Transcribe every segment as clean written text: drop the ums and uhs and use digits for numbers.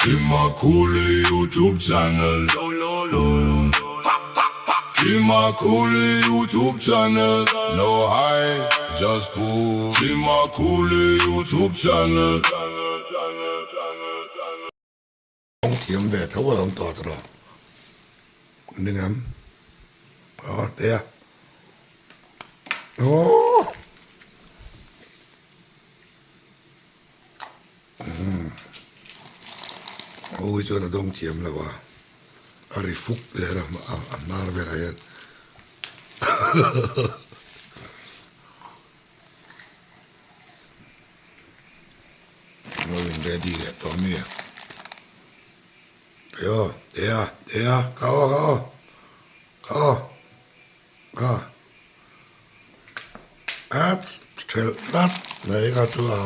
Kimakuli YouTube channel Kimakuli YouTube channel No high just cool Kimakuli YouTube channel. Kawng thiam ve tho a lo awm tawh tawh ning em aw te a aww umm aw hi chuan a dawng thiam lo a a ri fuk zel a a hnar velah hian Lo in ready leh tawh ami a? Aw tea tea ka aw ka aw ka aw ka at thelh tlat mai kha chu a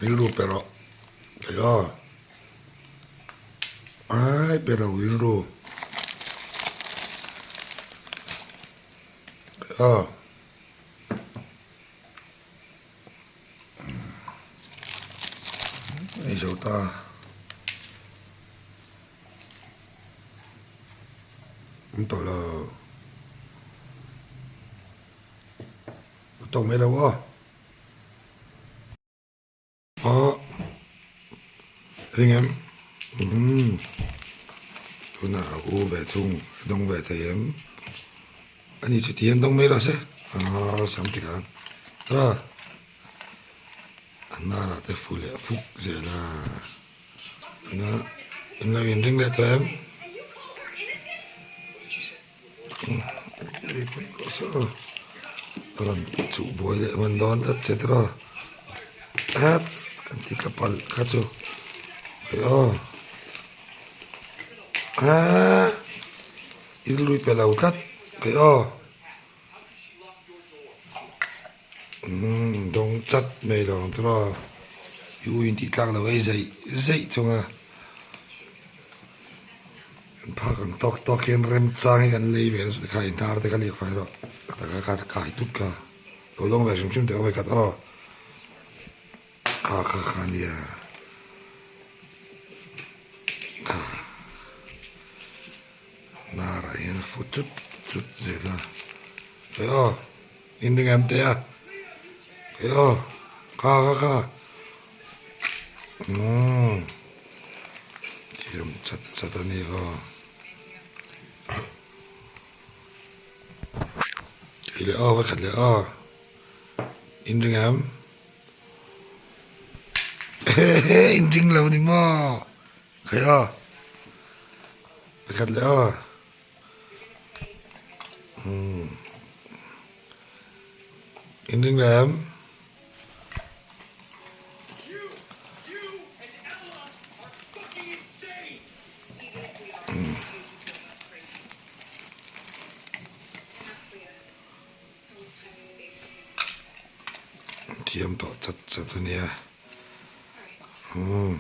rilru pe rawh aw ai pe ro rilru aw. Ei zo ta. Awm tawh lo. Ka tawk mai lo aw. Aw. Ring em? Umm. Tunah a u ve thung a dawng ve thei em? Ani chu ti hian dawng mai rawh se aw sam ti khan tara a hnarah te fu leh fuk zel a tuna an lo inring leh tawh em a rawn chuh buai leh hman dawn tlat che tiraw hat kan ti tla palh kha chu aw aaa. I lui pe lo tlat kei aw. Umm dawng chat mai lo ang tawh a, i u in tih tlak lo ei zeih zeih thung a. Kan phak ang tawk tawk hian remchang hi kan lei ve nasa kha in hnar te kha liak fai rawh ka taka kha kai tut kha lo lawng ve hrim hrim teh aw vekhat aw kha kha kha nia. Kha hnarah hian a fu chut chut zel a hei aw in ring em teh a hei aw kha kha kha umm thiam chat chat a ni aw hei leh aw vekhat leh aw in ring em. In ding lo ni maw khai aw pakhat leh aw umm in ding lo em. Thiam tawh chat chat a nia umm.